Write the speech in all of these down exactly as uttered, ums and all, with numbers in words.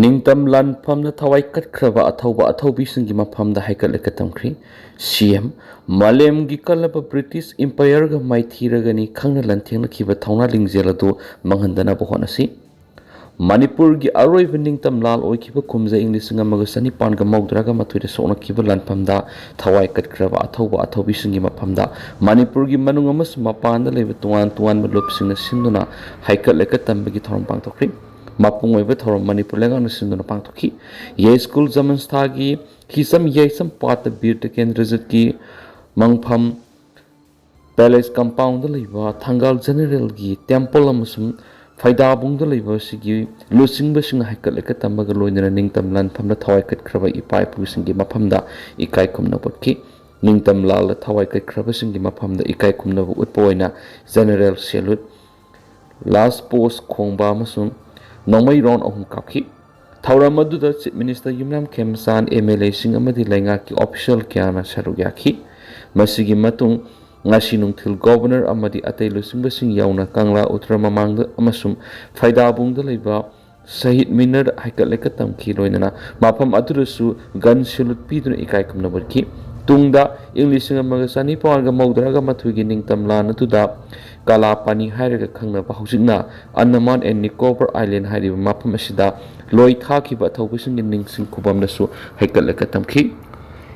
ꯅꯤꯡꯇꯝ ꯂꯥꯟꯐꯝꯅ ꯊꯋꯥꯏ ꯀꯠꯈ꯭ꯔꯕ ꯑꯊꯧꯕ ꯑꯊꯧꯕꯤꯁꯤꯡꯒꯤ ꯃꯐꯝꯗ ꯍꯥꯏꯀꯠꯂꯒ ꯇꯝꯈ꯭ꯔꯤ꯫ ꯁꯤ ꯑꯦꯝ, ꯃꯥꯂꯦꯝꯒꯤ ꯀꯜꯂꯕ ꯕ꯭ꯔꯤꯇꯤꯁ ꯏꯝꯄꯥꯌꯔꯒ ꯃꯥꯏꯊꯤꯔꯒꯅꯤ ꯈꯪꯅ ꯂꯥꯟꯊꯦꯡꯅꯈꯤꯕ ꯊꯧꯅꯥ ꯂꯤꯡꯖꯦꯜ ꯑꯗꯨ ꯃꯥꯡꯍꯟꯗꯅꯕ ꯍꯣꯠꯅꯁꯤ꯫ ꯃꯅꯤꯄꯨꯔꯒꯤ ꯑꯔꯣꯏꯕ ꯅꯤꯡꯇꯝ ꯂꯥꯜ ꯑꯣꯏꯈꯤꯕ ꯀꯨꯝꯖꯥ ꯏꯪ ꯂꯤꯁꯤꯡ ꯑꯃꯒ ꯆꯅꯤꯄꯥꯟꯒ ꯃꯧꯗ꯭ꯔꯥꯒ ꯃꯥꯊꯣꯏꯗ ꯁꯣꯛꯅꯈꯤꯕ ꯂꯥꯟꯐꯝꯗ ꯊꯋꯥꯏ ꯀꯠꯈ꯭ꯔꯕ ꯑꯊꯧꯕ ꯑꯊꯧꯕꯤꯁꯤꯡꯒꯤ ꯃꯐꯝꯗ ꯃꯅꯤꯄꯨꯔꯒꯤ ꯃꯅꯨꯡ ꯑꯃꯁꯨꯡ ꯃꯄꯥꯟꯗ ꯂꯩꯕ ꯇꯣꯉꯥꯟ ꯇꯣꯉꯥꯟꯕ ꯂꯨꯞꯁꯤꯡꯅ ꯁꯤꯟꯗꯨꯅ ꯍꯥꯏꯀꯠ ꯂꯩꯀꯠ ꯇꯝꯕꯒꯤ ꯊꯧꯔꯝ ꯄꯥꯡꯊꯣꯛꯈ꯭ꯔꯤ꯫ ꯃꯄꯨꯡ ꯑꯣꯏꯕ ꯊꯧꯔꯝ ꯃꯅꯤꯄꯨꯔ ꯂꯩꯉꯥꯛꯅ ꯁꯤꯟꯗꯨꯅ ꯄꯥꯡꯊꯣꯛꯈꯤ꯫ ꯌꯥꯏꯁ꯭ꯀꯨꯜ ꯖꯃꯟꯁꯊꯥꯒꯤ ꯍꯤꯁꯝ ꯌꯥꯏꯁꯝ ꯄꯥꯠꯇ ꯕꯤꯔ ꯇꯤꯀꯦꯟꯗ꯭ꯔꯖꯤꯠꯀꯤ ꯃꯪꯐꯝ ꯄꯦꯂꯦꯁ ꯀꯝꯄꯥꯎꯟꯗ ꯂꯩꯕ ꯊꯪꯒꯥꯜ ꯖꯦꯅꯦꯔꯦꯜꯒꯤ ꯇꯦꯝꯄꯜ ꯑꯃꯁꯨꯡ ꯐꯩꯗꯥꯕꯨꯡꯗ ꯂꯩꯕ ꯑꯁꯤꯒꯤ ꯂꯨꯆꯤꯡꯕꯁꯤꯡꯅ ꯍꯥꯏꯀꯠ ꯂꯩꯀꯠ ꯇꯝꯕꯒ ꯂꯣꯏꯅꯅ ꯅꯤꯡꯇꯝ ꯂꯥꯟꯐꯝꯗ ꯊꯋꯥꯏ ꯀꯠꯈ꯭ꯔꯕ ꯏꯄꯥ ꯏꯄꯨꯁꯤꯡꯒꯤ ꯃꯐꯝꯗ ꯏꯀꯥꯏ ꯈꯨꯝꯅꯕ ꯎꯠꯈꯤ꯫ ꯅꯤꯡꯇꯝ ꯂꯥꯜꯗ ꯊꯋꯥꯏ ꯀꯠꯈ꯭ꯔꯕꯁꯤꯡꯒꯤ ꯃꯐꯝꯗ ꯏꯀꯥꯏ ꯈꯨꯝꯅꯕ ꯎꯠꯄ ꯑꯣꯏꯅ ꯖꯦꯅꯦꯔꯦꯜ ꯁꯦꯂꯨꯠ, ꯂꯥꯁ ꯄꯣꯁ ꯈꯣꯡꯕ ꯑꯃꯁꯨꯡ ꯅꯣꯡꯃꯩ ꯔꯥꯎꯟ ꯑꯍꯨꯝ ꯀꯥꯞꯈꯤ꯫ ꯊꯧꯔꯝ ꯑꯗꯨꯗ ꯆꯤꯐ ꯃꯤꯅꯤꯁꯇꯔ ꯌꯨꯝꯅꯥꯝ ꯈꯦꯝꯆꯥꯟ, ꯑꯦꯝ ꯑꯦꯜ ꯑꯦꯁꯤꯡ ꯑꯃꯗꯤ ꯂꯩꯉꯥꯛꯀꯤ ꯑꯣꯐꯤꯁꯤꯌꯦꯜ ꯀꯌꯥꯅ ꯁꯔꯨꯛ ꯌꯥꯈꯤ꯫ ꯃꯁꯤꯒꯤ ꯃꯇꯨꯡ ꯉꯁꯤ ꯅꯨꯡꯊꯤꯜ ꯒꯣꯚꯔꯅꯔ ꯑꯃꯗꯤ ꯑꯇꯩ ꯂꯨꯆꯤꯡꯕꯁꯤꯡ ꯌꯥꯎꯅ ꯀꯪꯂꯥ ꯎꯇ꯭ꯔ ꯃꯃꯥꯡꯗ ꯑꯃꯁꯨꯡ ꯐꯩꯗꯥꯕꯨꯡꯗ ꯂꯩꯕ ꯁꯍꯤꯗ ꯃꯤꯅꯔ ꯍꯥꯏꯀꯠ ꯂꯩꯀꯠ ꯇꯝꯈꯤ꯫ ꯂꯣꯏꯅꯅ ꯃꯐꯝ ꯑꯗꯨꯗꯁꯨ ꯒꯟ ꯁꯦꯂꯨꯠ ꯄꯤꯗꯨꯅ ꯏꯀꯥꯏ ꯈꯨꯝꯅꯕ ꯎꯠꯈꯤ꯫ ꯇꯨꯡꯗ ꯏꯪ ꯂꯤꯁꯤꯡ ꯑꯃꯒ ꯆꯅꯤꯄꯥꯟꯒ ꯃꯧꯗ꯭ꯔꯥꯒ ꯃꯥꯊꯣꯏꯒꯤ ꯅꯤꯡꯇꯝ ꯂꯥꯟ ꯑꯗꯨꯗ ꯀꯂꯥꯄꯥꯅꯤ ꯍꯥꯏꯔꯒ ꯈꯪꯅꯕ, ꯍꯧꯖꯤꯛꯅ ꯑꯟꯗꯃꯥꯟ ꯑꯦꯟ ꯅꯤꯀꯣꯕꯔ ꯑꯥꯏꯂꯦꯟ ꯍꯥꯏꯔꯤꯕ ꯃꯐꯝ ꯑꯁꯤꯗ ꯂꯣꯏ ꯊꯥꯈꯤꯕ ꯑꯊꯧꯕꯁꯤꯡꯒꯤ ꯅꯤꯡꯁꯤꯡ ꯈꯨꯕꯝꯗꯁꯨ ꯍꯩꯀꯠ ꯂꯩꯀꯠ ꯇꯝꯈꯤ꯫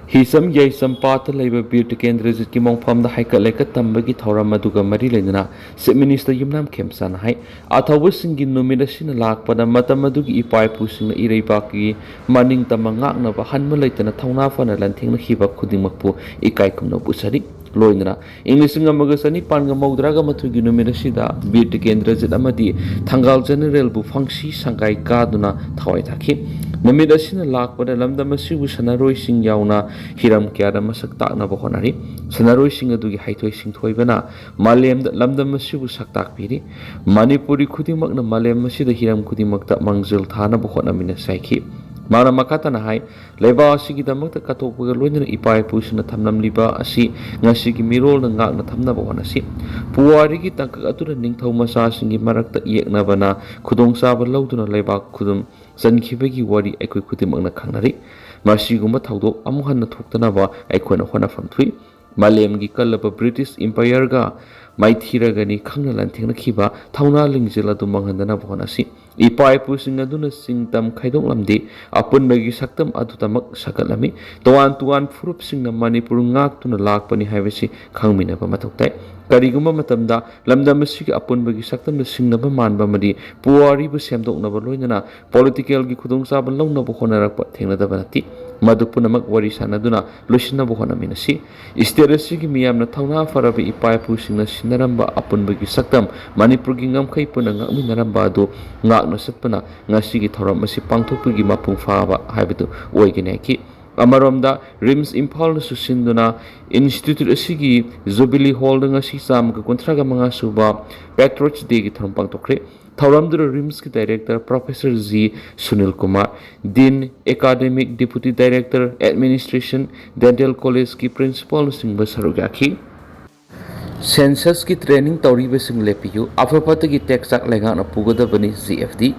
ꯍꯤꯁꯝ ꯌꯥꯏꯁꯝ ꯄꯥꯠꯇ ꯂꯩꯕ ꯕꯤꯔ ꯇꯤꯀꯦꯟꯗ꯭ꯔꯖꯤꯠꯀꯤ ꯃꯣꯡꯐꯝꯗ ꯍꯩꯀꯠ ꯂꯩꯀꯠ ꯇꯝꯕꯒꯤ ꯊꯧꯔꯝ ꯑꯗꯨꯒ ꯃꯔꯤ ꯂꯩꯅꯅ ꯆꯤꯐ ꯃꯤꯅꯤꯁꯇꯔ ꯌꯨꯝꯅꯥꯝ ꯈꯦꯝꯆꯥꯟꯅ ꯍꯥꯏ, ꯑꯊꯧꯕꯁꯤꯡꯒꯤ ꯅꯨꯃꯤꯠ ꯑꯁꯤꯅ ꯂꯥꯛꯄꯗ ꯃꯇꯝ ꯑꯗꯨꯒꯤ ꯏꯄꯥ ꯏꯄꯨꯁꯤꯡꯅ ꯏꯔꯩꯕꯥꯛꯀꯤ ꯃꯅꯤꯡ ꯇꯝꯕ ꯉꯥꯛꯅꯕ ꯍꯟꯕ ꯂꯩꯇꯅ ꯊꯧꯅꯥ ꯐꯅ ꯂꯥꯟꯊꯦꯡꯅꯈꯤꯕ ꯈꯨꯗꯤꯡꯃꯛꯄꯨ ꯏꯀꯥꯏ ꯈꯨꯝꯅꯕ ꯎꯠꯆꯔꯤ꯫ ꯂꯣꯏꯅꯅ ꯏꯪ ꯂꯤꯁꯤꯡ ꯑꯃꯒ ꯆꯅꯤꯄꯥꯟꯒ ꯃꯧꯗ꯭ꯔꯥꯒ ꯃꯥꯊꯣꯏꯒꯤ ꯅꯨꯃꯤꯠ ꯑꯁꯤꯗ ꯕꯤꯔ ꯇꯤꯀꯦꯟꯗ꯭ꯔꯖꯤꯠ ꯑꯃꯗꯤ ꯊꯪꯒꯥꯜ ꯖꯦꯅꯦꯔꯦꯜꯕꯨ ꯐꯪꯁꯤ ꯁꯪꯒꯥꯏ ꯀꯥꯗꯨꯅ ꯊꯋꯥꯏ ꯊꯥꯈꯤ꯫ ꯅꯨꯃꯤꯠ ꯑꯁꯤꯅ ꯂꯥꯛꯄꯗ ꯂꯝꯗꯝ ꯑꯁꯤꯕꯨ ꯁꯥꯟꯅꯔꯣꯏꯁꯤꯡ ꯌꯥꯎꯅ ꯍꯤꯔꯝ ꯀꯌꯥꯗ ꯃꯁꯛ ꯇꯥꯛꯅꯕ ꯍꯣꯠꯅꯔꯤ꯫ ꯁꯥꯟꯅꯔꯣꯏꯁꯤꯡ ꯑꯗꯨꯒꯤ ꯍꯩꯊꯣꯏ ꯁꯤꯡꯊꯣꯏꯕꯅ ꯃꯥꯂꯦꯝꯗ ꯂꯝꯗꯝ ꯑꯁꯤꯕꯨ ꯁꯛ ꯇꯥꯛꯄꯤꯔꯤ꯫ ꯃꯅꯤꯄꯨꯔꯤ ꯈꯨꯗꯤꯡꯃꯛꯅ ꯃꯥꯂꯦꯝ ꯑꯁꯤꯗ ꯍꯤꯔꯝ ꯈꯨꯗꯤꯡꯃꯛꯇ ꯃꯥꯡꯖꯤꯜ ꯊꯥꯅꯕ ꯍꯣꯠꯅꯃꯤꯟꯅꯁꯤ ꯍꯥꯏꯈꯤ꯫ ꯃꯥꯅ ꯃꯈꯥ ꯇꯥꯅ ꯍꯥꯏ, ꯂꯩꯕꯥꯛ ꯑꯁꯤꯒꯤꯗꯃꯛꯇ ꯀꯠꯊꯣꯛꯄꯒ ꯂꯣꯏꯅꯅ ꯏꯄꯥ ꯏꯄꯨꯁꯤꯡꯅ ꯊꯝꯂꯝꯂꯤꯕ ꯑꯁꯤ ꯉꯁꯤꯒꯤ ꯃꯤꯔꯣꯜꯅ ꯉꯥꯛꯅ ꯊꯝꯅꯕ ꯍꯣꯠꯅꯁꯤ꯫ ꯄꯨꯋꯥꯔꯤꯒꯤ ꯇꯥꯡꯀꯛ ꯑꯗꯨꯗ ꯅꯤꯡꯊꯧ ꯃꯆꯥꯁꯤꯡꯒꯤ ꯃꯔꯛꯇ ꯌꯦꯛꯅꯕꯅ ꯈꯨꯗꯣꯡꯆꯥꯕ ꯂꯧꯗꯨꯅ ꯂꯩꯕꯥꯛ ꯈꯨꯗꯨꯝ ꯆꯟꯈꯤꯕꯒꯤ ꯋꯥꯔꯤ ꯑꯩꯈꯣꯏ ꯈꯨꯗꯤꯡꯃꯛꯅ ꯈꯪꯅꯔꯤ꯫ ꯃꯁꯤꯒꯨꯝꯕ ꯊꯧꯗꯣꯛ ꯑꯃꯨꯛ ꯍꯟꯅ ꯊꯣꯛꯇꯅꯕ ꯑꯩꯈꯣꯏꯅ ꯍꯣꯠꯅꯐꯝ ꯊꯣꯛꯏ꯫ ꯃꯥꯂꯦꯝꯒꯤ ꯀꯜꯂꯕ ꯕ꯭ꯔꯤꯇꯤꯁ ꯏꯝꯄꯥꯌꯔꯒ ꯃꯥꯏꯊꯤꯔꯒꯅꯤ ꯈꯪꯅ ꯂꯥꯟꯊꯦꯡꯅꯈꯤꯕ ꯊꯧꯅꯥ ꯂꯤꯡꯖꯦꯜ ꯑꯗꯨ ꯃꯥꯡꯍꯟꯗꯅꯕ ꯍꯣꯠꯅꯁꯤ꯫ ꯏꯄꯥ ꯏꯄꯨꯁꯤꯡ ꯑꯗꯨꯅ ꯆꯤꯡ ꯇꯝ ꯈꯥꯏꯗꯣꯛꯂꯝꯗꯦ, ꯑꯄꯨꯟꯕꯒꯤ ꯁꯛꯇꯝ ꯑꯗꯨꯗꯃꯛ ꯁꯥꯒꯠꯂꯝꯃꯤ꯫ ꯇꯣꯉꯥꯟ ꯇꯣꯉꯥꯟ ꯐꯨꯔꯨꯞꯁꯤꯡꯅ ꯃꯅꯤꯄꯨꯔ ꯉꯥꯛꯇꯨꯅ ꯂꯥꯛꯄꯅꯤ ꯍꯥꯏꯕꯁꯤ ꯈꯪꯃꯤꯟꯅꯕ ꯃꯊꯧ ꯇꯥꯏ꯫ ꯀꯔꯤꯒꯨꯝꯕ ꯃꯇꯝꯗ ꯂꯝꯗꯝ ꯑꯁꯤꯒꯤ ꯑꯄꯨꯟꯕꯒꯤ ꯁꯛꯇꯝꯅ ꯁꯤꯡꯅꯕ ꯃꯥꯟꯕ ꯑꯃꯗꯤ ꯄꯨꯋꯥꯔꯤꯕꯨ ꯁꯦꯝꯗꯣꯛꯅꯕ ꯂꯣꯏꯅꯅ ꯄꯣꯂꯤꯇꯤꯀꯦꯜꯒꯤ ꯈꯨꯗꯣꯡꯆꯥꯕ ꯂꯧꯅꯕ ꯍꯣꯠꯅꯔꯛꯄ ꯊꯦꯡꯅꯗꯕ ꯅꯠꯇꯦ꯫ ꯃꯗꯨ ꯄꯨꯝꯅꯃꯛ ꯋꯥꯔꯤ ꯁꯥꯟꯅꯗꯨꯅ ꯂꯣꯏꯁꯤꯟꯅꯕ ꯍꯣꯠꯅꯃꯤꯟꯅꯁꯤ꯫ ꯁ꯭ꯇꯦꯠ ꯑꯁꯤꯒꯤ ꯃꯤꯌꯥꯝꯅ ꯊꯧꯅꯥ ꯐꯔꯕ ꯏꯄꯥ ꯏꯄꯨꯁꯤꯡꯅ ꯁꯤꯟꯅꯔꯝꯕ ꯑꯄꯨꯟꯕꯒꯤ ꯁꯛꯇꯝ, ꯃꯅꯤꯄꯨꯔꯒꯤ ꯉꯝꯈꯩ ꯄꯨꯟꯅ ꯉꯥꯛꯃꯤꯟꯅꯔꯝꯕ ꯑꯗꯨ ꯉꯥꯛꯅ ꯆꯠꯄꯅ ꯉꯁꯤꯒꯤ ꯊꯧꯔꯝ ꯑꯁꯤ ꯄꯥꯡꯊꯣꯛꯄꯒꯤ ꯃꯄꯨꯡ ꯐꯥꯕ ꯍꯥꯏꯕꯗꯨ ꯑꯣꯏꯒꯅꯤ ꯍꯥꯏꯈꯤ꯫ ꯑꯃꯔꯣꯝꯗ, ꯔꯤꯝꯁ ꯏꯝꯐꯥꯜꯅꯁꯨ ꯁꯤꯟꯗꯨꯅ ꯏꯟꯁꯇꯤꯇ꯭ꯌꯨꯠ ꯑꯁꯤꯒꯤ ꯖꯨꯕꯤꯂꯤ ꯍꯣꯜꯗ ꯉꯁꯤ ꯆꯥꯝꯃꯒ ꯀꯨꯟꯊ꯭ꯔꯥꯒ ꯃꯉꯥ ꯁꯨꯕ ꯄꯦꯇ꯭ꯔꯣꯏꯠꯁ ꯗꯦꯒꯤ ꯊꯧꯔꯝ ꯄꯥꯡꯊꯣꯛꯈ꯭ꯔꯦ꯫ ꯊꯧꯔꯝꯗꯨꯗ ꯔꯤꯝꯁꯀꯤ director professor G Sunil Kumar, dean, academic deputy director, administration, dental ꯀꯣꯂꯦꯖꯀꯤ ꯄ꯭ꯔꯤꯟꯁꯤꯄꯥꯜꯅꯆꯤꯡꯕ ꯁꯔꯨꯛ ꯌꯥꯈꯤ꯫ ꯁꯦꯟꯁꯁꯀꯤ ꯇ꯭ꯔꯦꯅꯤꯡ ꯇꯧꯔꯤꯕꯁꯤꯡ ꯂꯦꯞꯄꯤꯌꯨ, ꯑꯐ ꯐꯠꯇꯒꯤ ꯇꯦꯛꯆꯥꯛ ꯂꯩꯉꯥꯛꯅ ꯄꯨꯒꯗꯕꯅꯤ, ꯖꯤ ꯑꯦꯐ ꯗꯤ꯫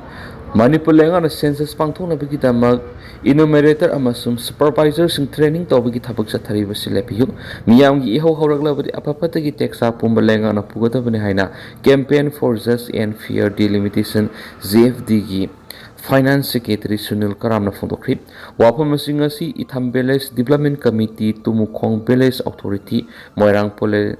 ꯃꯅꯤꯄꯨꯔ ꯂꯩꯉꯥꯛꯅ ꯁꯦꯟꯁꯁ ꯄꯥꯡꯊꯣꯛꯅꯕꯒꯤꯗꯃꯛ ꯏꯅꯨꯃꯦꯔꯦꯇꯔ ꯑꯃꯁꯨꯡ ꯁꯨꯄꯔꯚꯥꯏꯖꯔꯁꯤꯡ ꯇ꯭ꯔꯦꯅꯤꯡ ꯇꯧꯕꯒꯤ ꯊꯕꯛ ꯆꯠꯊꯔꯤꯕꯁꯤ ꯂꯦꯞꯄꯤꯌꯨ꯫ ꯃꯤꯌꯥꯝꯒꯤ ꯏꯍꯧ ꯍꯧꯔꯛꯂꯕꯗꯤ ꯑꯐ ꯐꯠꯇꯒꯤ ꯇꯦꯛꯆꯥꯛ ꯄꯨꯝꯕ ꯂꯩꯉꯥꯛꯅ ꯄꯨꯒꯗꯕꯅꯤ ꯍꯥꯏꯅ Campaign for Just and Fair Delimitation, G F ꯗꯤꯒꯤ ꯐꯥꯏꯅꯥꯟꯁ ꯁꯦꯀ꯭ꯔꯦꯇꯔꯤ ꯁꯨꯅꯤꯜ ꯀꯔꯥꯝꯅ ꯐꯣꯡꯗꯣꯛꯈ꯭ꯔꯤ꯫ ꯋꯥꯐꯝ ꯑꯁꯤ ꯉꯁꯤ ꯏꯊꯝ village development committee, Tumukhong village authority, Moirang ꯄꯣꯂꯦ-,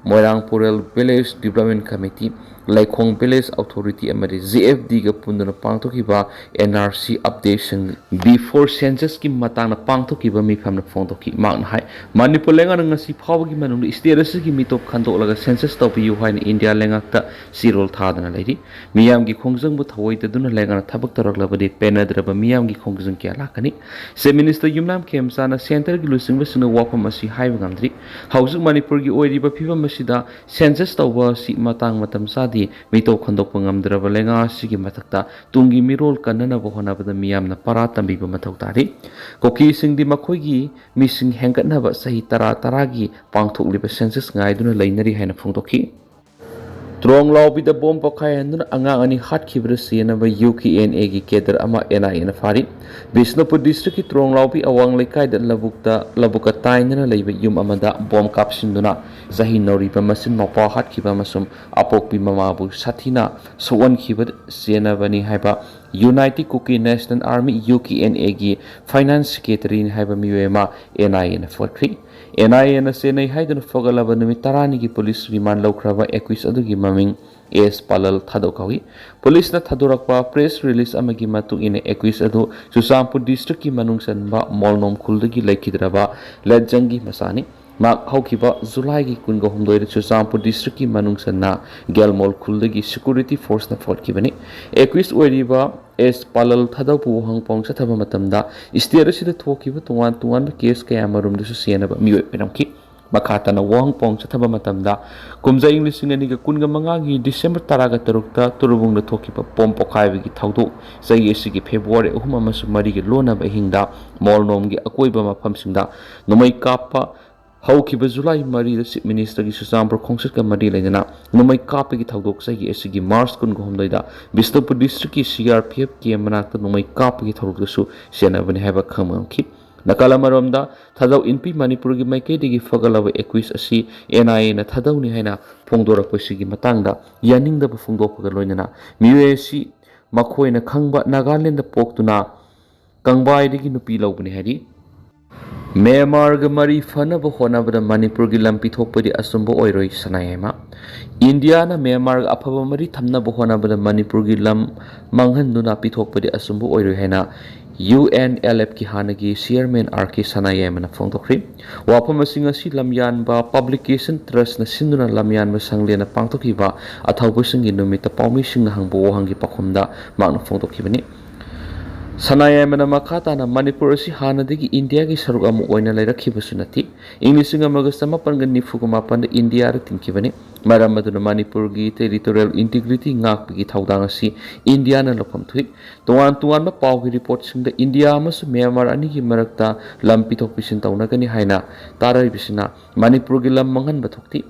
Moirang Purel village development committee, Leikhong village authority ꯑꯃꯗꯤ ꯖꯤ ꯑꯦꯐ ꯗꯤꯒ ꯄꯨꯟꯗꯨꯅ ꯄꯥꯡꯊꯣꯛꯈꯤꯕ ꯑꯦꯟ ꯑꯥꯔ ꯁꯤ ꯑꯞꯗꯦꯁꯟ ꯕꯤꯐꯣꯔ ꯁꯦꯟꯁꯁꯀꯤ ꯃꯇꯥꯡꯗ ꯄꯥꯡꯊꯣꯛꯈꯤꯕ ꯃꯤꯐꯝꯅ ꯐꯣꯡꯗꯣꯛꯈꯤ꯫ ꯃꯍꯥꯛꯅ ꯍꯥꯏ, ꯃꯅꯤꯄꯨꯔ ꯂꯩꯉꯥꯛꯅ ꯉꯁꯤ ꯐꯥꯎꯕꯒꯤ ꯃꯅꯨꯡꯗ ꯁ꯭ꯇꯦꯠ ꯑꯁꯤꯒꯤ ꯃꯤꯇꯣꯞ ꯈꯟꯗꯣꯛꯂꯒ ꯁꯦꯟꯁꯁ ꯇꯧꯕꯤꯌꯨ ꯍꯥꯏꯅ ꯏꯟꯗꯤꯌꯥ ꯂꯩꯉꯥꯛꯇ ꯆꯦꯔꯣꯜ ꯊꯥꯗꯅ ꯂꯩꯔꯤ꯫ ꯃꯤꯌꯥꯝꯒꯤ ꯈꯣꯡꯖꯪꯕꯨ ꯊꯧꯑꯣꯏꯗꯗꯨꯅ ꯂꯩꯉꯥꯛꯅ ꯊꯕꯛ ꯇꯧꯔꯛꯂꯕꯗꯤ ꯄꯦꯟꯅꯗ꯭ꯔꯕ ꯃꯤꯌꯥꯝꯒꯤ ꯈꯣꯡꯖꯪ ꯀꯌꯥ ꯂꯥꯛꯀꯅꯤ꯫ ꯆꯤꯐ ꯃꯤꯅꯤꯁꯇꯔ ꯌꯨꯝꯅꯥꯝ ꯈꯦꯝꯆꯥꯅ ꯁꯦꯟꯇꯔꯒꯤ ꯂꯨꯆꯤꯡꯕꯁꯤꯡꯅ ꯋꯥꯐꯝ ꯑꯁꯤ ꯍꯥꯏꯕ ꯉꯝꯗ꯭ꯔꯤ꯫ ꯍꯧꯖꯤꯛ ꯃꯅꯤꯄꯨꯔꯒꯤ ꯑꯣꯏꯔꯤꯕ ꯐꯤꯕꯝ ꯑꯁꯤꯗ ꯁꯦꯟꯁꯁ ꯇꯧꯕ ꯑꯁꯤ ꯃꯇꯥꯡ ꯃꯇꯝ ꯆꯥꯗꯦ꯫ ꯃꯤꯇꯧ ꯈꯟꯗꯣꯛꯄ ꯉꯝꯗ꯭ꯔꯕ ꯂꯩꯉꯥꯛ ꯑꯁꯤꯒꯤ ꯃꯊꯛꯇ ꯇꯨꯡꯒꯤ ꯃꯤꯔꯣꯜ ꯀꯟꯅꯅꯕ ꯍꯣꯠꯅꯕꯗ ꯃꯤꯌꯥꯝꯅ ꯄꯔꯥ ꯇꯝꯕꯤꯕ ꯃꯊꯧ ꯇꯥꯔꯤ꯫ ꯀꯨꯀꯤꯁꯤꯡꯗꯤ ꯃꯈꯣꯏꯒꯤ ꯃꯤꯁꯤꯡ ꯍꯦꯟꯒꯠꯅꯕ ꯆꯍꯤ ꯇꯔꯥ ꯇꯔꯥꯒꯤ ꯄꯥꯡꯊꯣꯛꯂꯤꯕ ꯁꯦꯟꯁꯁ ꯉꯥꯏꯗꯨꯅ ꯂꯩꯅꯔꯤ ꯍꯥꯏꯅ ꯐꯣꯡꯗꯣꯛꯈꯤ꯫ ꯇ꯭ꯔꯣꯡꯂꯥꯎꯕꯤꯗ ꯕꯣꯝ ꯄꯣꯈꯥꯏꯍꯟꯗꯨꯅ ꯑꯉꯥꯡ ꯑꯅꯤ ꯍꯥꯠꯈꯤꯕꯗ ꯆꯦꯟꯅꯕ ꯌꯨ ꯀꯦ ꯑꯦꯟ ꯑꯦꯒꯤ ꯀꯦꯗꯔ ꯑꯃ ꯑꯦꯟ ꯑꯥꯏ ꯑꯦꯅ ꯐꯥꯔꯤ꯫ ꯕꯤꯁꯅꯨꯄꯨꯔ ꯗꯤꯁꯇ꯭ꯔꯤꯛꯀꯤ ꯇ꯭ꯔꯣꯡꯂꯥꯎꯕꯤ ꯑꯋꯥꯡ ꯂꯩꯀꯥꯏꯗ ꯂꯧꯕꯨꯛꯇ, ꯂꯧꯕꯨꯛꯀ ꯇꯥꯏꯅꯅ ꯂꯩꯕ ꯌꯨꯝ ꯑꯃꯗ ꯕꯣꯝ ꯀꯥꯞꯁꯤꯟꯗꯨꯅ ꯆꯍꯤ ꯅꯧꯔꯤꯕ ꯃꯆꯤꯟ ꯃꯧꯄ꯭ꯋꯥ ꯍꯥꯠꯈꯤꯕ ꯑꯃꯁꯨꯡ ꯑꯄꯣꯛꯄꯤ ꯃꯃꯥꯕꯨ ꯁꯥꯊꯤꯅ ꯁꯣꯛꯍꯟꯈꯤꯕꯗ ꯆꯦꯟꯅꯕꯅꯤ ꯍꯥꯏꯕ united Kuki national army, U K N ꯑꯦꯒꯤ ꯐꯥꯏꯅꯥꯟꯁ ꯁꯦꯀ꯭ꯔꯦꯇꯔꯤꯅꯤ ꯍꯥꯏꯕ ꯃꯤꯑꯣꯏ ꯑꯃ ꯑꯦꯟ ꯑꯥꯏ ꯑꯦꯅ ꯐꯣꯠꯈ꯭ꯔꯤ꯫ ꯑꯦꯟ ꯑꯥꯏ ꯑꯦꯅ ꯆꯦꯟꯅꯩ ꯍꯥꯏꯗꯨꯅ ꯐꯒꯠꯂꯕ ꯅꯨꯃꯤꯠ ꯇꯔꯥꯅꯤꯒꯤ ꯄꯨꯂꯤꯁ ꯔꯤꯃꯥꯟ ꯂꯧꯈ꯭ꯔꯕ ꯑꯦꯀ꯭ꯌꯨꯁ ꯑꯗꯨꯒꯤ ꯃꯃꯤꯡ ꯑꯦꯁ ꯄꯥꯂꯜ ꯊꯥꯗꯣꯛ ꯀꯧꯏ꯫ ꯄꯨꯂꯤꯁꯅ ꯊꯥꯗꯣꯔꯛꯄ ꯄ꯭ꯔꯦꯁ ꯔꯤꯂꯤꯁ ꯑꯃꯒꯤ ꯃꯇꯨꯡ ꯏꯟꯅ, ꯑꯦꯀ꯭ꯌꯨꯁ ꯑꯗꯨ ꯆꯨꯔꯆꯥꯟꯄꯨꯔ ꯗꯤꯁꯇ꯭ꯔꯤꯛꯀꯤ ꯃꯅꯨꯡ ꯆꯟꯕ ꯃꯣꯜꯅꯣꯝ ꯈꯨꯜꯗꯒꯤ ꯂꯩꯈꯤꯗ꯭ꯔꯕ ꯂꯦꯠꯖꯪꯒꯤ ꯃꯆꯥꯅꯤ꯫ ꯃꯍꯥꯛ ꯍꯧꯈꯤꯕ ꯖꯨꯂꯥꯏꯒꯤ ꯀꯨꯟꯒ ꯍꯨꯝꯗꯣꯏꯗ ꯆꯨꯔꯆꯥꯟꯄꯨꯔ ꯗꯤꯁꯇ꯭ꯔꯤꯛꯀꯤ ꯃꯅꯨꯡ ꯆꯟꯅ ꯒꯦꯜꯃꯣꯜ ꯈꯨꯜꯗꯒꯤ ꯁꯦꯀ꯭ꯌꯨꯔꯤꯇꯤ ꯐꯣꯔꯁꯅ ꯐꯣꯠꯈꯤꯕꯅꯤ꯫ ꯑꯦꯀ꯭ꯌꯨꯁ ꯑꯣꯏꯔꯤꯕ ꯑꯦꯁ ꯄꯥꯂꯜ ꯊꯥꯗꯧꯕꯨ ꯋꯥꯍꯪ ꯄꯥꯎ ꯆꯠꯊꯕ ꯃꯇꯝꯗ, ꯁ꯭ꯇꯦꯠ ꯑꯁꯤꯗ ꯊꯣꯛꯈꯤꯕ ꯇꯣꯉꯥꯟ ꯇꯣꯉꯥꯟꯕ ꯀꯦꯁ ꯀꯌꯥ ꯃꯔꯨꯝꯗꯁꯨ ꯆꯦꯟꯅꯕ ꯃꯤꯑꯣꯏ ꯑꯣꯏꯔꯝꯈꯤ꯫ ꯃꯈꯥ ꯇꯥꯅ ꯋꯥꯍꯪ ꯄꯥꯎ ꯆꯠꯊꯕ ꯃꯇꯝꯗ, ꯀꯨꯝꯖꯥ ꯏꯪ ꯂꯤꯁꯤꯡ ꯑꯅꯤꯒ ꯀꯨꯟꯒ ꯃꯉꯥꯒꯤ ꯗꯤꯁꯦꯝꯕꯔ ꯇꯔꯥꯒ ꯇꯔꯨꯛꯇ ꯇꯨꯔꯕꯨꯡꯗ ꯊꯣꯛꯈꯤꯕ ꯕꯣꯝ ꯄꯣꯈꯥꯏꯕꯒꯤ ꯊꯧꯗꯣꯛ, ꯆꯍꯤ ꯑꯁꯤꯒꯤ ꯐꯦꯕ꯭ꯔꯨꯋꯥꯔꯤ ꯑꯍꯨꯝ ꯑꯃꯁꯨꯡ ꯃꯔꯤꯒꯤ ꯂꯣꯟꯅꯕ ꯑꯍꯤꯡꯗ ꯃꯣꯜꯅꯣꯝꯒꯤ ꯑꯀꯣꯏꯕ ꯃꯐꯝꯁꯤꯡꯗ ꯅꯣꯡꯃꯩ ꯀꯥꯞꯄ, ꯍꯧꯈꯤꯕ ꯖꯨꯂꯥꯏ ꯃꯔꯤꯗ ꯆꯤꯐ ꯃꯤꯅꯤꯁꯇꯔꯒꯤ ꯆꯨꯔꯆꯥꯟꯄꯨꯔ ꯈꯣꯡꯆꯠꯀ ꯃꯔꯤ ꯂꯩꯅꯅ ꯅꯣꯡꯃꯩ ꯀꯥꯞꯄꯒꯤ ꯊꯧꯗꯣꯛ, ꯆꯍꯤ ꯑꯁꯤꯒꯤ ꯃꯥꯔꯆ ꯀꯨꯟꯒ ꯍꯨꯝꯗꯣꯏꯗ ꯕꯤꯁꯅꯨꯄꯨꯔ ꯗꯤꯁꯇ꯭ꯔꯤꯛꯀꯤ ꯁꯤ ꯑꯥꯔ ꯄꯤ ꯑꯦꯐ ꯀꯦꯝ ꯃꯅꯥꯛꯇ ꯅꯣꯡꯃꯩ ꯀꯥꯞꯄꯒꯤ ꯊꯧꯗꯣꯛꯇꯁꯨ ꯆꯦꯟꯅꯕꯅꯤ ꯍꯥꯏꯕ ꯈꯪꯕ ꯉꯝꯈꯤ꯫ ꯅꯥꯀꯜ ꯑꯃꯔꯣꯝꯗ, ꯊꯥꯗꯧ ꯏꯟꯄꯤ ꯃꯅꯤꯄꯨꯔꯒꯤ ꯃꯥꯏꯀꯩꯗꯒꯤ ꯐꯒꯠꯂꯕ ꯑꯦꯀ꯭ꯌꯨꯁ ꯑꯁꯤ ꯑꯦꯟ ꯑꯥꯏ ꯑꯦꯅ ꯊꯥꯗꯧꯅꯤ ꯍꯥꯏꯅ ꯐꯣꯡꯗꯣꯔꯛꯄꯁꯤꯒꯤ ꯃꯇꯥꯡꯗ ꯌꯥꯅꯤꯡꯗꯕ ꯐꯣꯡꯗꯣꯛꯄꯒ ꯂꯣꯏꯅꯅ, ꯃꯤꯑꯣꯏ ꯑꯁꯤ ꯃꯈꯣꯏꯅ ꯈꯪꯕ ꯅꯥꯒꯥꯂꯦꯟꯗ ꯄꯣꯛꯇꯨꯅ ꯀꯪꯕꯥꯏꯗꯒꯤ ꯅꯨꯄꯤ ꯂꯧꯕꯅꯤ ꯍꯥꯏꯔꯤ꯫ ꯃ꯭ꯌꯥꯟꯃꯥꯔꯒ ꯃꯔꯤ ꯐꯅꯕ ꯍꯣꯠꯅꯕꯗ ꯃꯅꯤꯄꯨꯔꯒꯤ ꯂꯝ ꯄꯤꯊꯣꯛꯄꯗꯤ ꯑꯆꯨꯝꯕ ꯑꯣꯏꯔꯣꯏ, ꯁꯅꯥꯌꯥꯏꯃ꯫ ꯏꯟꯗꯤꯌꯥꯅ ꯃ꯭ꯌꯥꯟꯃꯥꯔꯒ ꯑꯐꯕ ꯃꯔꯤ ꯊꯝꯅꯕ ꯍꯣꯠꯅꯕꯗ ꯃꯅꯤꯄꯨꯔꯒꯤ ꯂꯝ ꯃꯥꯡꯍꯟꯗꯨꯅ ꯄꯤꯊꯣꯛꯄꯗꯤ ꯑꯆꯨꯝꯕ ꯑꯣꯏꯔꯣꯏ ꯍꯥꯏꯅ ꯌꯨ ꯑꯦꯟ ꯑꯦꯜ ꯑꯦꯐꯀꯤ ꯍꯥꯟꯅꯒꯤ ꯆꯤꯌꯔꯃꯦꯟ ꯑꯥꯔ ꯀꯦ ꯁꯅꯥꯌꯥꯏꯃꯅ ꯐꯣꯡꯗꯣꯛꯈ꯭ꯔꯤ꯫ ꯋꯥꯐꯝ ꯑꯁꯤ ꯉꯁꯤ ꯂꯝꯌꯥꯟꯕ ꯄꯕ꯭ꯂꯤꯀꯦꯁꯟ ꯇ꯭ꯔꯁꯅ ꯁꯤꯟꯗꯨꯅ ꯂꯝꯌꯥꯟꯕ ꯁꯪꯂꯦꯟꯅ ꯄꯥꯡꯊꯣꯛꯈꯤꯕ ꯑꯊꯧꯕꯁꯤꯡꯒꯤ ꯅꯨꯃꯤꯠꯇ ꯄꯥꯎꯃꯤꯁꯤꯡꯅ ꯍꯪꯕ ꯋꯥꯍꯪꯒꯤ ꯄꯥꯎꯈꯨꯝꯗ ꯃꯍꯥꯛꯅ ꯐꯣꯡꯗꯣꯛꯈꯤꯕꯅꯤ꯫ ꯁꯅꯥꯌꯥꯏꯃꯅ ꯃꯈꯥ ꯇꯥꯅ, ꯃꯅꯤꯄꯨꯔ ꯑꯁꯤ ꯍꯥꯟꯅꯗꯒꯤ ꯏꯟꯗꯤꯌꯥꯒꯤ ꯁꯔꯨꯛ ꯑꯃ ꯑꯣꯏꯅ ꯂꯩꯔꯛꯈꯤꯕꯁꯨ ꯅꯠꯇꯦ꯫ ꯏꯪ ꯂꯤꯁꯤꯡ ꯑꯃꯒ ꯆꯃꯥꯄꯟꯒ ꯅꯤꯐꯨꯒ ꯃꯥꯄꯟꯗ ꯏꯟꯗꯤꯌꯥꯗ ꯇꯤꯟꯈꯤꯕꯅꯤ꯫ ꯃꯔꯝ ꯑꯗꯨꯅ ꯃꯅꯤꯄꯨꯔꯒꯤ territorial integrity ꯉꯥꯛꯄꯒꯤ ꯊꯧꯗꯥꯡ ꯑꯁꯤ ꯏꯟꯗꯤꯌꯥꯅ ꯂꯧꯐꯝ ꯊꯣꯛꯏ꯫ ꯇꯣꯉꯥꯟ ꯇꯣꯉꯥꯟꯕ ꯄꯥꯎꯒꯤ reportꯁꯤꯡꯗ ꯏꯟꯗꯤꯌꯥ ꯑꯃꯁꯨꯡ ꯃ꯭ꯌꯥꯟꯃꯥꯔ ꯑꯅꯤꯒꯤ ꯃꯔꯛꯇ ꯂꯝ ꯄꯤꯊꯣꯛ ꯄꯤꯁꯤꯟ ꯇꯧꯅꯒꯅꯤ ꯍꯥꯏꯅ ꯇꯥꯔꯛꯏꯕꯁꯤꯅ ꯃꯅꯤꯄꯨꯔꯒꯤ ꯂꯝ ꯃꯥꯡꯍꯟꯕ ꯊꯣꯛꯇꯦ꯫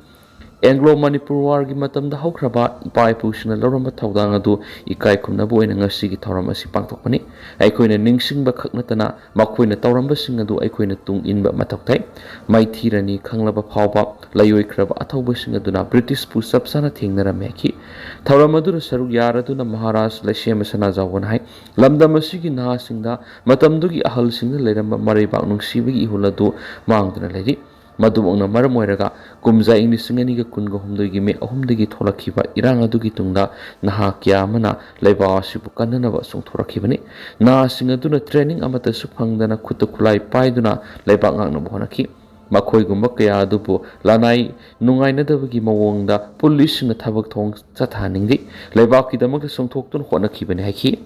Anglo Manipur Warꯒꯤ ꯃꯇꯝꯗ ꯍꯧꯈ꯭ꯔꯕ ꯏꯄꯥ ꯏꯄꯨꯁꯤꯡꯅ ꯂꯧꯔꯝꯕ ꯊꯧꯗꯥꯡ ꯑꯗꯨ ꯏꯀꯥꯏ ꯈꯨꯝꯅꯕ ꯑꯣꯏꯅ ꯉꯁꯤꯒꯤ ꯊꯧꯔꯝ ꯑꯁꯤ ꯄꯥꯡꯊꯣꯛꯄꯅꯤ꯫ ꯑꯩꯈꯣꯏꯅ ꯅꯤꯡꯁꯤꯡꯕ ꯈꯛ ꯅꯠꯇꯅ ꯃꯈꯣꯏꯅ ꯇꯧꯔꯝꯕꯁꯤꯡ ꯑꯗꯨ ꯑꯩꯈꯣꯏꯅ ꯇꯨꯡ ꯏꯟꯕ ꯃꯊꯧ ꯇꯥꯏ꯫ ꯃꯥꯏꯊꯤꯔꯅꯤ ꯈꯪꯂꯕ ꯐꯥꯎꯕ ꯂꯩꯑꯣꯏꯈ꯭ꯔꯕ ꯑꯊꯧꯕꯁꯤꯡ ꯑꯗꯨꯅ ꯕ꯭ꯔꯤꯇꯤꯁꯄꯨ ꯆꯞ ꯆꯥꯅ ꯊꯦꯡꯅꯔꯝꯃꯤ ꯍꯥꯏꯈꯤ꯫ ꯊꯧꯔꯝ ꯑꯗꯨꯗ ꯁꯔꯨꯛ ꯌꯥꯔꯗꯨꯅ ꯃꯍꯥꯔꯥꯖ ꯂꯩꯁꯦꯝꯕ ꯁꯅꯥꯖꯥꯎꯕꯅ ꯍꯥꯏ, ꯂꯝꯗꯝ ꯑꯁꯤꯒꯤ ꯅꯍꯥꯁꯤꯡꯗ ꯃꯇꯝꯗꯨꯒꯤ ꯑꯍꯜꯁꯤꯡꯅ ꯂꯩꯔꯝꯕ ꯃꯔꯩꯕꯥꯛ ꯅꯨꯡꯁꯤꯕꯒꯤ ꯏꯍꯨꯜ ꯑꯗꯨ ꯃꯥꯡꯗꯨꯅ ꯂꯩꯔꯤ꯫ ꯃꯗꯨꯃꯛꯅ ꯃꯔꯝ ꯑꯣꯏꯔꯒ ꯀꯨꯝꯖꯥ ꯏꯪ ꯂꯤꯁꯤꯡ ꯑꯅꯤꯒ ꯀꯨꯟꯒ ꯍꯨꯝꯗꯣꯏꯒꯤ ꯃꯦ ꯑꯍꯨꯝꯗꯒꯤ ꯊꯣꯛꯂꯛꯈꯤꯕ ꯏꯔꯥꯡ ꯑꯗꯨꯒꯤ ꯇꯨꯡꯗ ꯅꯍꯥ ꯀꯌꯥ ꯑꯃꯅ ꯂꯩꯕꯥꯛ ꯑꯁꯤꯕꯨ ꯀꯟꯅꯅꯕ ꯆꯣꯡꯊꯣꯔꯛꯈꯤꯕꯅꯤ꯫ ꯅꯍꯥꯁꯤꯡ ꯑꯗꯨꯅ training ꯑꯃꯠꯇꯁꯨ ꯐꯪꯗꯅ ꯈꯨꯠꯇ ꯈꯨꯠꯂꯥꯏ ꯄꯥꯏꯗꯨꯅ ꯂꯩꯕꯥꯛ ꯉꯥꯛꯅꯕ ꯍꯣꯠꯅꯈꯤ꯫ ꯃꯈꯣꯏꯒꯨꯝꯕ ꯀꯌꯥ ꯑꯗꯨꯕꯨ ꯂꯅꯥꯏ ꯅꯨꯡꯉꯥꯏꯅꯗꯕꯒꯤ ꯃꯑꯣꯡꯗ ꯄꯨꯂꯤꯁꯁꯤꯡꯅ ꯊꯕꯛ ꯊꯧꯑꯣꯡ ꯆꯠꯊꯍꯟꯅꯤꯡꯗꯦ꯫ ꯂꯩꯕꯥꯛꯀꯤꯗꯃꯛꯇ ꯆꯣꯡꯊꯣꯛꯇꯨꯅ ꯍꯣꯠꯅꯈꯤꯕꯅꯤ ꯍꯥꯏꯈꯤ꯫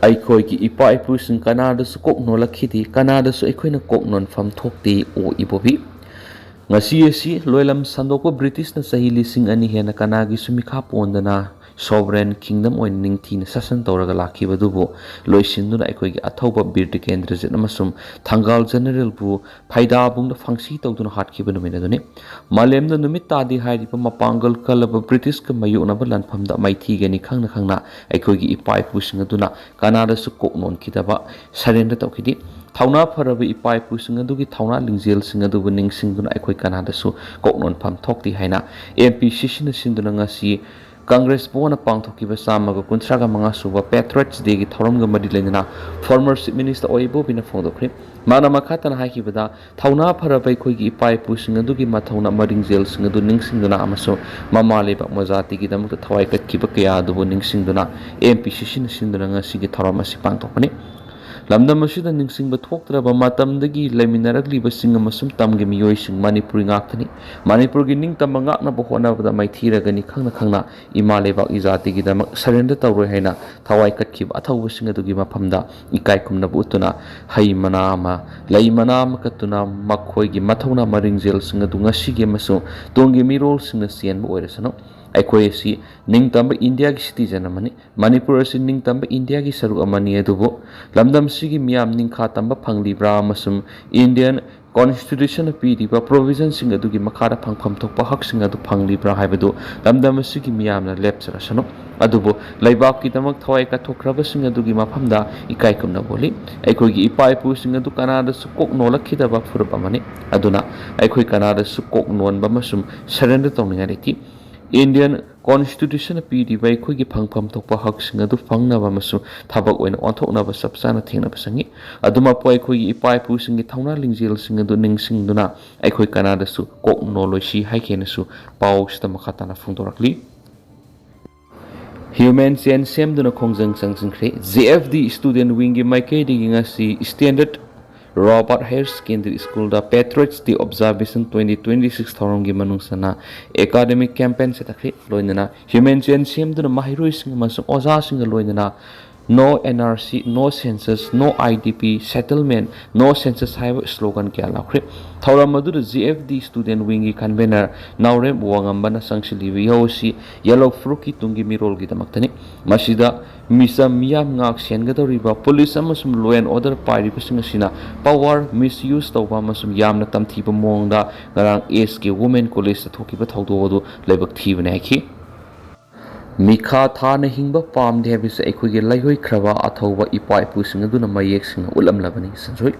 ꯑꯩꯈꯣꯏꯒꯤ ꯏꯄꯥ ꯏꯄꯨꯁꯤꯡ ꯀꯅꯥꯗꯁꯨ ꯀꯣꯛ ꯅꯣꯜꯂꯛꯈꯤꯗꯦ, ꯀꯅꯥꯗꯁꯨ ꯑꯩꯈꯣꯏꯅ ꯀꯣꯛ ꯅꯣꯟꯐꯝ ꯊꯣꯛꯇꯦ꯫ ꯑꯣ ꯏꯕꯣꯕꯤ, ꯉꯁꯤ ꯑꯁꯤ ꯂꯣꯏꯂꯝ ꯁꯟꯗꯣꯛꯄ ꯕ꯭ꯔꯤꯇꯤꯁꯅ ꯆꯍꯤ ꯂꯤꯁꯤꯡ ꯑꯅꯤ ꯍꯦꯟꯅ ꯀꯅꯥꯒꯤꯁꯨ ꯃꯤꯈꯥ ꯄꯣꯟꯗꯅ sovereign kingdom ꯑꯣꯏꯅ ꯅꯤꯡꯊꯤꯅ ꯁꯥꯁꯟ ꯇꯧꯔꯒ ꯂꯥꯛꯈꯤꯕꯗꯨꯕꯨ ꯂꯣꯏꯁꯤꯟꯗꯨꯅ ꯑꯩꯈꯣꯏꯒꯤ ꯑꯊꯧꯕ ꯕꯤꯔ ꯇꯤꯀꯦꯟꯗ꯭ꯔꯖꯤꯠ ꯑꯃꯁꯨꯡ ꯊꯪꯒꯥꯜ ꯖꯦꯅꯔꯦꯜꯕꯨ ꯐꯩꯗꯥꯕꯨꯡꯗ ꯐꯪꯁꯤ ꯇꯧꯗꯨꯅ ꯍꯥꯠꯈꯤꯕ ꯅꯨꯃꯤꯠ ꯑꯗꯨꯅꯤ꯫ ꯃꯥꯂꯦꯝꯗ ꯅꯨꯃꯤꯠ ꯇꯥꯗꯦ ꯍꯥꯏꯔꯤꯕ ꯃꯄꯥꯡꯒꯜ ꯀꯜꯂꯕ ꯕ꯭ꯔꯤꯇꯤꯁꯀ ꯃꯥꯌꯣꯛꯅꯕ ꯂꯥꯟꯐꯝꯗ ꯃꯥꯏꯊꯤꯒꯅꯤ ꯈꯪꯅ ꯈꯪꯅ ꯑꯩꯈꯣꯏꯒꯤ ꯏꯄꯥ ꯏꯄꯨꯁꯤꯡ ꯑꯗꯨꯅ ꯀꯅꯥꯗꯁꯨ ꯀꯣꯛ ꯅꯣꯟꯈꯤꯗꯕ, surrender ꯇꯧꯈꯤꯗꯦ꯫ ꯊꯧꯅꯥ ꯐꯔꯕ ꯏꯄꯥ ꯏꯄꯨꯁꯤꯡ ꯑꯗꯨꯒꯤ ꯊꯧꯅꯥ ꯂꯤꯡꯖꯦꯜꯁꯤꯡ ꯑꯗꯨꯕꯨ ꯅꯤꯡꯁꯤꯡꯗꯨꯅ ꯑꯩꯈꯣꯏ ꯀꯅꯥꯗꯁꯨ ꯀꯣꯛ ꯅꯣꯟꯐꯝ ꯊꯣꯛꯇꯦ ꯍꯥꯏꯅ M P C C ꯅ ꯁꯤꯟꯗꯨꯅ ꯉꯁꯤ ꯀꯪꯒ꯭ꯔꯦꯁ ꯚꯋꯟꯗ ꯄꯥꯡꯊꯣꯛꯈꯤꯕ ꯆꯥꯝꯃꯒ ꯀꯨꯟꯊ꯭ꯔꯥꯒ ꯃꯉꯥ ꯁꯨꯕ Patriots Day ꯒꯤ ꯊꯧꯔꯝꯒ ꯃꯔꯤ ꯂꯩꯅꯅ former Chief Minister ꯑꯣ ꯏꯕꯣꯕꯤꯅ ꯐꯣꯡꯗꯣꯛꯈ꯭ꯔꯤ꯫ ꯃꯥꯅ ꯃꯈꯥ ꯇꯥꯅ ꯍꯥꯏꯈꯤꯕꯗ, ꯊꯧꯅꯥ ꯐꯔꯕ ꯑꯩꯈꯣꯏꯒꯤ ꯏꯄꯥ ꯏꯄꯨꯁꯤꯡ ꯑꯗꯨꯒꯤ ꯃꯊꯧꯅꯥ ꯃꯔꯤꯡꯖꯦꯜꯁꯤꯡ ꯑꯗꯨ ꯅꯤꯡꯁꯤꯡꯗꯨꯅ ꯑꯃꯁꯨꯡ ꯃꯃꯥ ꯂꯩꯕꯥꯛ ꯃꯖꯥꯇꯤꯒꯤꯗꯃꯛꯇ ꯊꯋꯥꯏ ꯀꯠꯈꯤꯕ ꯀꯌꯥ ꯑꯗꯨꯕꯨ ꯅꯤꯡꯁꯤꯡꯗꯨꯅ M P C C ꯅ ꯁꯤꯟꯗꯨꯅ ꯉꯁꯤꯒꯤ ꯊꯧꯔꯝ ꯑꯁꯤ ꯄꯥꯡꯊꯣꯛꯄꯅꯤ꯫ ꯂꯝꯗꯝ ꯑꯁꯤꯗ ꯅꯤꯡꯁꯤꯡꯕ ꯊꯣꯛꯇ꯭ꯔꯕ ꯃꯇꯝꯗꯒꯤ ꯂꯩꯃꯤꯟꯅꯔꯛꯂꯤꯕꯁꯤꯡ ꯑꯃꯁꯨꯡ ꯇꯝꯒꯤ ꯃꯤꯑꯣꯏꯁꯤꯡ ꯃꯅꯤꯄꯨꯔꯤ ꯉꯥꯛꯇꯅꯤ꯫ ꯃꯅꯤꯄꯨꯔꯒꯤ ꯅꯤꯡꯇꯝꯕ ꯉꯥꯛꯅꯕ ꯍꯣꯠꯅꯕꯗ ꯃꯥꯏꯊꯤꯔꯒꯅꯤ ꯈꯪꯅ ꯈꯪꯅ ꯏꯃꯥ ꯂꯩꯕꯥꯛ ꯏꯖꯥꯇꯤꯒꯤꯗꯃꯛ surrender ꯇꯧꯔꯣꯏ ꯍꯥꯏꯅ ꯊꯋꯥꯏ ꯀꯠꯈꯤꯕ ꯑꯊꯧꯕꯁꯤꯡ ꯑꯗꯨꯒꯤ ꯃꯐꯝꯗ ꯏꯀꯥꯏ ꯈꯨꯝꯅꯕ ꯎꯠꯇꯨꯅ ꯍꯩ ꯃꯅꯥ ꯑꯃ, ꯂꯩ ꯃꯅꯥ ꯑꯃ ꯀꯠꯇꯨꯅ ꯃꯈꯣꯏꯒꯤ ꯃꯊꯧꯅꯥ ꯃꯔꯤꯡꯖꯦꯜꯁꯤꯡ ꯑꯗꯨ ꯉꯁꯤꯒꯤ ꯑꯃꯁꯨꯡ ꯇꯨꯡꯒꯤ ꯃꯤꯔꯣꯜꯁꯤꯡꯅ ꯆꯦꯟꯕ ꯑꯣꯏꯔꯁꯅꯨ꯫ ꯑꯩꯈꯣꯏ ꯑꯁꯤ ꯅꯤꯡꯇꯝꯕ ꯏꯟꯗꯤꯌꯥꯒꯤ citizen ꯑꯃꯅꯤ꯫ ꯃꯅꯤꯄꯨꯔ ꯑꯁꯤ ꯅꯤꯡꯇꯝꯕ ꯏꯟꯗꯤꯌꯥꯒꯤ ꯁꯔꯨꯛ ꯑꯃꯅꯤ, ꯑꯗꯨꯕꯨ ꯂꯝꯗꯝꯁꯤꯒꯤ ꯃꯤꯌꯥꯝ ꯅꯤꯡꯈꯥ ꯇꯝꯕ ꯐꯪꯂꯤꯕ꯭ꯔꯥ ꯑꯃꯁꯨꯡ Indian Constitution ꯅ ꯄꯤꯔꯤꯕ provision ꯁꯤꯡ ꯑꯗꯨꯒꯤ ꯃꯈꯥꯗ ꯐꯪꯐꯝ ꯊꯣꯛꯄ ꯍꯛꯁꯤꯡ ꯑꯗꯨ ꯐꯪꯂꯤꯕ꯭ꯔꯥ ꯍꯥꯏꯕꯗꯨ ꯂꯝꯗꯝ ꯑꯁꯤꯒꯤ ꯃꯤꯌꯥꯝꯅ ꯂꯦꯞꯆꯔꯁꯅꯨ꯫ ꯑꯗꯨꯕꯨ ꯂꯩꯕꯥꯛꯀꯤꯗꯃꯛ ꯊꯋꯥꯏ ꯀꯠꯊꯣꯛꯈ꯭ꯔꯕꯁꯤꯡ ꯑꯗꯨꯒꯤ ꯃꯐꯝꯗ ꯏꯀꯥꯏ ꯈꯨꯝꯅꯕ ꯎꯠꯂꯤ꯫ ꯑꯩꯈꯣꯏꯒꯤ ꯏꯄꯥ ꯏꯄꯨꯁꯤꯡ ꯑꯗꯨ ꯀꯅꯥꯗꯁꯨ ꯀꯣꯛ ꯅꯣꯜꯂꯛꯈꯤꯗꯕ ꯐꯨꯔꯨꯞ ꯑꯃꯅꯤ꯫ ꯑꯗꯨꯅ ꯑꯩꯈꯣꯏ ꯀꯅꯥꯗꯁꯨ ꯀꯣꯛ ꯅꯣꯟꯕ ꯑꯃꯁꯨꯡ surrender ꯇꯧꯅꯤꯡꯉꯥꯏ ꯂꯩꯇꯦ꯫ Indian Constitution ꯅ ꯄꯤꯔꯤꯕ ꯑꯩꯈꯣꯏꯒꯤ ꯐꯪꯐꯝ ꯊꯣꯛꯄ ꯍꯛꯁꯤꯡ ꯑꯗꯨ ꯐꯪꯅꯕ ꯑꯃꯁꯨꯡ ꯊꯕꯛ ꯑꯣꯏꯅ ꯑꯣꯟꯊꯣꯛꯅꯕ ꯆꯞ ꯆꯥꯅ ꯊꯦꯡꯅꯕ ꯆꯪꯏ꯫ ꯑꯗꯨꯃꯛꯄꯨ ꯑꯩꯈꯣꯏꯒꯤ ꯏꯄꯥ ꯏꯄꯨꯁꯤꯡꯒꯤ ꯊꯧꯅꯥ ꯂꯤꯡꯖꯦꯜꯁꯤꯡ ꯑꯗꯨ ꯅꯤꯡꯁꯤꯡꯗꯨꯅ ꯑꯩꯈꯣꯏ ꯀꯅꯥꯗꯁꯨ ꯀꯣꯛ ꯅꯣꯜꯂꯣꯏꯁꯤ ꯍꯥꯏꯈꯤꯅꯁꯨ ꯄꯥꯎꯁꯤꯗ ꯃꯈꯥ ꯇꯥꯅ ꯐꯣꯡꯗꯣꯔꯛꯂꯤ꯫ Human chain ꯁꯦꯝꯗꯨꯅ ꯈꯣꯡꯖꯪ ꯆꯪꯁꯤꯟꯈ꯭ꯔꯦ꯫ J F D student wing ꯒꯤ ꯃꯥꯏꯀꯩꯗꯒꯤ ꯉꯁꯤ Standard Robert Higher Secondary School ꯗ Patriots Day Observation twenty twenty six ꯊꯧꯔꯝꯒꯤ ꯃꯅꯨꯡ ꯆꯟꯅ academic campaign ꯆꯠꯊꯈ꯭ꯔꯦ꯫ ꯂꯣꯏꯅꯅ human chain ꯁꯦꯝꯗꯨꯅ ꯃꯍꯩꯔꯣꯏꯁꯤꯡ ꯑꯃꯁꯨꯡ ꯑꯣꯖꯥꯁꯤꯡꯒ ꯂꯣꯏꯅꯅ "No N R C, no census, no I D P settlement, no census" ꯍꯥꯏꯕ slogan ꯀꯌꯥ ꯂꯥꯎꯈ꯭ꯔꯦ꯫ ꯊꯧꯔꯝ ꯑꯗꯨꯗ J F D student wing ꯒꯤ convener ꯅꯥꯎꯔꯦꯝ ꯋꯥꯉꯝꯕꯅ ꯆꯪꯁꯤꯜꯂꯤꯕ ꯏꯍꯧ ꯑꯁꯤ ꯌꯦꯜꯂꯧ ꯐꯨꯔꯨꯞꯀꯤ ꯇꯨꯡꯒꯤ ꯃꯤꯔꯣꯜꯒꯤꯗꯃꯛꯇꯅꯤ꯫ ꯃꯁꯤꯗ ꯃꯤꯆꯝ ꯃꯤꯌꯥꯝ ꯉꯥꯛ ꯁꯦꯟꯒꯗꯧꯔꯤꯕ police ꯑꯃꯁꯨꯡ law and order ꯄꯥꯏꯔꯤꯕꯁꯤꯡ ꯑꯁꯤꯅ power misuse ꯇꯧꯕ ꯑꯃꯁꯨꯡ ꯌꯥꯝꯅ ꯇꯝꯊꯤꯕ ꯃꯑꯣꯡꯗ ꯉꯔꯥꯡ S K Women College ꯇ ꯊꯣꯛꯈꯤꯕ ꯊꯧꯗꯣꯛ ꯑꯗꯨ ꯂꯥꯏꯕꯛ ꯊꯤꯕꯅꯤ ꯍꯥꯏꯈꯤ꯫ ꯃꯤꯈꯥ ꯊꯥꯅ ꯍꯤꯡꯕ ꯄꯥꯝꯗꯦ ꯍꯥꯏꯕꯁꯤ ꯑꯩꯈꯣꯏꯒꯤ ꯂꯩꯍꯣꯏꯈ꯭ꯔꯕ ꯑꯊꯧꯕ ꯏꯄꯥ ꯏꯄꯨꯁꯤꯡ ꯑꯗꯨꯅ ꯃꯌꯦꯛ ꯁꯦꯡꯅ ꯎꯠꯂꯝꯂꯕꯅꯤ꯫ ꯁꯟꯖꯣꯏ꯫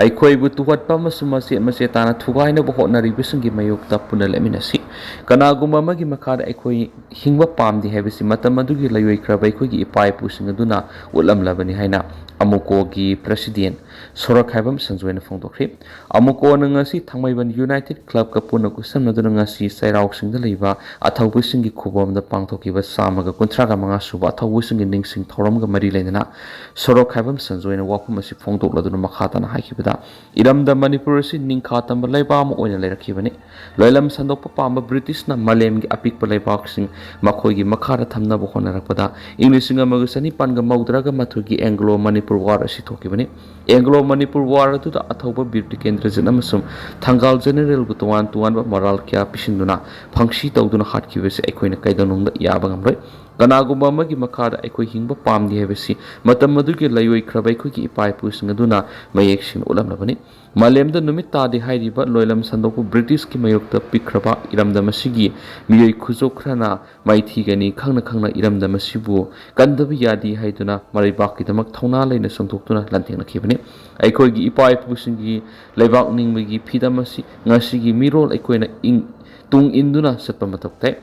ꯑꯩꯈꯣꯏꯕꯨ ꯇꯨꯍꯠꯄ ꯑꯃꯁꯨꯡ ꯃꯆꯦꯠ ꯃꯆꯦꯠ ꯇꯥꯅ ꯊꯨꯒꯥꯏꯅꯕ ꯍꯣꯠꯅꯔꯤꯕꯁꯤꯡꯒꯤ ꯃꯥꯌꯣꯛꯇ ꯄꯨꯟꯅ ꯂꯦꯞꯃꯤꯟꯅꯁꯤ꯫ ꯀꯅꯥꯒꯨꯝꯕ ꯑꯃꯒꯤ ꯃꯈꯥꯗ ꯑꯩꯈꯣꯏ ꯍꯤꯡꯕ ꯄꯥꯝꯗꯦ ꯍꯥꯏꯕꯁꯤ ꯃꯇꯝ ꯑꯗꯨꯒꯤ ꯂꯩꯔꯣꯏꯈ꯭ꯔꯕ ꯑꯩꯈꯣꯏꯒꯤ ꯏꯄꯥ ꯏꯄꯨꯁꯤꯡ ꯑꯗꯨꯅ ꯎꯠꯂꯝꯂꯕꯅꯤ ꯍꯥꯏꯅ ꯑꯃꯨꯀꯣꯒꯤ ꯄ꯭ꯔꯁꯤꯗꯦꯟ ꯁꯣꯔꯣꯛꯈꯥꯏꯕꯝ ꯁꯟꯖꯣꯏꯅ ꯐꯣꯡꯗꯣꯛꯈ꯭ꯔꯤ꯫ ꯑꯃꯨꯀꯣꯅ ꯉꯁꯤ ꯊꯥꯡꯃꯩꯕꯟ ꯌꯨꯅꯥꯏꯇꯦꯗ ꯀ꯭ꯂꯕꯀ ꯄꯨꯟꯅ ꯈꯨꯠꯁꯝꯅꯗꯨꯅ ꯉꯁꯤ ꯆꯩꯔꯥꯎ ꯆꯤꯡꯗ ꯂꯩꯕ ꯑꯊꯧꯕꯁꯤꯡꯒꯤ ꯈꯨꯕꯝꯗ ꯄꯥꯡꯊꯣꯛꯈꯤꯕ ꯆꯥꯝꯃꯒ ꯀꯨꯟꯊ꯭ꯔꯥꯒ ꯃꯉꯥ ꯁꯨꯕ ꯑꯊꯧꯕꯁꯤꯡꯒꯤ ꯅꯤꯡꯁꯤꯡ ꯊꯧꯔꯝꯒ ꯃꯔꯤ ꯂꯩꯅꯅ ꯁꯣꯔꯣꯛꯈꯥꯏꯕꯝ ꯁꯟꯖꯣꯏꯅ ꯋꯥꯐꯝ ꯑꯁꯤ ꯐꯣꯡꯗꯣꯛꯂꯗꯨꯅ ꯃꯈꯥ ꯇꯥꯅ ꯍꯥꯏꯈꯤꯕꯗ, ꯏꯔꯝꯗꯝ ꯃꯅꯤꯄꯨꯔ ꯑꯁꯤ ꯅꯤꯡꯈꯥ ꯇꯝꯕ ꯂꯩꯕꯥꯛ ꯑꯃ ꯑꯣꯏꯅ ꯂꯩꯔꯛꯈꯤꯕꯅꯤ꯫ ꯂꯣꯏꯂꯝ ꯁꯟꯗꯣꯛꯄ ꯄꯥꯝꯕ ꯕ꯭ꯔꯤꯇꯤꯁꯅ ꯃꯥꯂꯦꯝꯒꯤ ꯑꯄꯤꯛꯄ ꯂꯩꯕꯥꯛꯁꯤꯡ ꯃꯈꯣꯏꯒꯤ ꯃꯈꯥꯗ ꯊꯝꯅꯕ ꯍꯣꯠꯅꯔꯛꯄꯗ ꯏꯪ ꯂꯤꯁꯤꯡ ꯑꯃꯒ ꯆꯅꯤꯄꯥꯟꯒ ꯃꯧꯗ꯭ꯔꯥꯒ ꯃꯥꯊꯣꯏꯒꯤ ꯑꯦꯡꯒ꯭ꯂꯣ ꯃꯅꯤꯄꯨꯔ ꯋꯥꯔ ꯑꯁꯤ ꯊꯣꯛꯈꯤꯕꯅꯤ꯫ ꯑꯦꯡꯒ꯭ꯂꯣ ꯃꯅꯤꯄꯨꯔ ꯋꯥꯔ ꯑꯗꯨꯗ ꯑꯊꯧꯕ ꯕꯤꯔ ꯇꯤꯀꯦꯟꯗ꯭ꯔꯖꯤꯠ ꯑꯃꯁꯨꯡ ꯊꯪꯒꯥꯜ ꯖꯦꯅꯔꯦꯜꯕꯨ ꯇꯣꯉꯥꯟ ꯇꯣꯉꯥꯟꯕ ꯃꯔꯥꯜ ꯀꯌꯥ ꯄꯤꯁꯤꯟꯗꯨꯅ ꯐꯪꯁꯤ ꯇꯧꯗꯨꯅ ꯍꯥꯠꯈꯤꯕꯁꯤ ꯑꯩꯈꯣꯏꯅ ꯀꯩꯗꯧꯅꯨꯡꯗ ꯌꯥꯕ ꯉꯝꯂꯣꯏ꯫ ꯀꯅꯥꯒꯨꯝꯕ ꯑꯃꯒꯤ ꯃꯈꯥꯗ ꯑꯩꯈꯣꯏ ꯍꯤꯡꯕ ꯄꯥꯝꯗꯦ ꯍꯥꯏꯕꯁꯤ ꯃꯇꯝ ꯑꯗꯨꯒꯤ ꯂꯩꯔꯣꯏꯈ꯭ꯔꯕ ꯑꯩꯈꯣꯏꯒꯤ ꯏꯄꯥ ꯏꯄꯨꯁꯤꯡ ꯑꯗꯨꯅ ꯃꯌꯦꯛ ꯁꯦꯡꯅ ꯎꯠꯂꯝꯂꯕꯅꯤ꯫ ꯃꯥꯂꯦꯝꯗ ꯅꯨꯃꯤꯠ ꯇꯥꯗꯦ ꯍꯥꯏꯔꯤꯕ ꯂꯣꯏꯂꯝ ꯁꯟꯗꯣꯛꯄ ꯕ꯭ꯔꯤꯇꯤꯁꯀꯤ ꯃꯥꯌꯣꯛꯇ ꯄꯤꯛꯈ꯭ꯔꯕ ꯏꯔꯝꯗꯝ ꯑꯁꯤꯒꯤ ꯃꯤꯑꯣꯏ ꯈꯨꯖꯣꯞ ꯈꯔꯅ ꯃꯥꯏꯊꯤꯒꯅꯤ ꯈꯪꯅ ꯈꯪꯅ ꯏꯔꯝꯗꯝ ꯑꯁꯤꯕꯨ ꯀꯟꯗꯕ ꯌꯥꯗꯦ ꯍꯥꯏꯗꯨꯅ ꯃꯔꯩꯕꯥꯛꯀꯤꯗꯃꯛ ꯊꯧꯅꯥ ꯂꯩꯅ ꯆꯣꯡꯊꯣꯛꯇꯨꯅ ꯂꯥꯟꯊꯦꯡꯅꯈꯤꯕꯅꯤ꯫ ꯑꯩꯈꯣꯏꯒꯤ ꯏꯄꯥ ꯏꯄꯨꯁꯤꯡꯒꯤ ꯂꯩꯕꯥꯛ ꯅꯤꯡꯕꯒꯤ ꯐꯤꯗꯝ ꯑꯁꯤ ꯉꯁꯤꯒꯤ ꯃꯤꯔꯣꯜ ꯑꯩꯈꯣꯏꯅ ꯏꯪ-, ꯇꯨꯡ ꯏꯟꯗꯨꯅ ꯆꯠꯄ ꯃꯊꯧ ꯇꯥꯏ꯫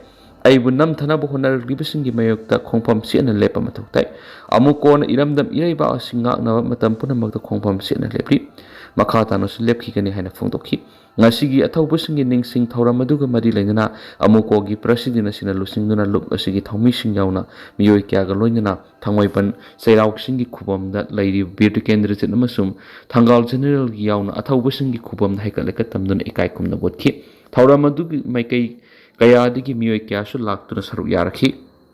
ꯑꯩꯕꯨ ꯅꯝꯊꯅꯕ ꯍꯣꯠꯅꯔꯛꯂꯤꯕꯁꯤꯡꯒꯤ ꯃꯥꯌꯣꯛꯇ ꯈꯣꯡꯐꯝ ꯆꯦꯠꯅ ꯂꯦꯞꯄ ꯃꯊꯧ ꯇꯥꯏ꯫ ꯑꯃꯨꯛ ꯀꯣꯟꯅ ꯏꯔꯝꯗꯝ ꯏꯔꯩꯕꯥꯛ ꯑꯁꯤ ꯉꯥꯛꯅꯕ ꯃꯇꯝ ꯄꯨꯝꯅꯃꯛꯇ ꯈꯣꯡꯐꯝ ꯆꯦꯠꯅ ꯂꯦꯞꯂꯤ꯫ ꯃꯈꯥ ꯇꯥꯅꯁꯨ ꯂꯦꯞꯈꯤꯒꯅꯤ ꯍꯥꯏꯅ ꯐꯣꯡꯗꯣꯛꯈꯤ꯫ ꯉꯁꯤꯒꯤ ꯑꯊꯧꯕꯁꯤꯡꯒꯤ ꯅꯤꯡꯁꯤꯡ ꯊꯧꯔꯝ ꯑꯗꯨꯒ ꯃꯔꯤ ꯂꯩꯅꯅ ꯑꯃꯨꯀꯣꯒꯤ ꯄ꯭ꯔꯁꯤꯗꯦꯟ ꯑꯁꯤꯅ ꯂꯨꯆꯤꯡꯗꯨꯅ ꯂꯨꯞ ꯑꯁꯤꯒꯤ ꯊꯧꯃꯤꯁꯤꯡ ꯌꯥꯎꯅ ꯃꯤꯑꯣꯏ ꯀꯌꯥꯒ ꯂꯣꯏꯅꯅ ꯊꯥꯡꯃꯩꯕꯟ ꯆꯩꯔꯥꯎ ꯆꯤꯡꯒꯤ ꯈꯨꯕꯝꯗ ꯂꯩꯔꯤꯕ ꯕꯤꯔ ꯇꯤꯀꯦꯟꯗ꯭ꯔꯖꯤꯠ ꯑꯃꯁꯨꯡ ꯊꯪꯒꯥꯜ ꯖꯦꯅꯔꯦꯜꯒꯤ ꯌꯥꯎꯅ ꯑꯊꯧꯕꯁꯤꯡꯒꯤ ꯈꯨꯕꯝꯗ ꯍꯩꯀꯠ ꯂꯩꯀꯠ ꯇꯝꯗꯨꯅ ꯏꯀꯥꯏ ꯈꯨꯝꯅꯕ ꯎꯠꯈꯤ꯫ ꯊꯧꯔꯝ ꯑꯗꯨꯒꯤ ꯃꯥꯏꯀꯩ ꯀꯌꯥꯗꯒꯤ ꯃꯤꯑꯣꯏ ꯀꯌꯥꯁꯨ ꯂꯥꯛꯇꯨꯅ ꯁꯔꯨꯛ ꯌꯥꯔꯛꯈꯤ꯫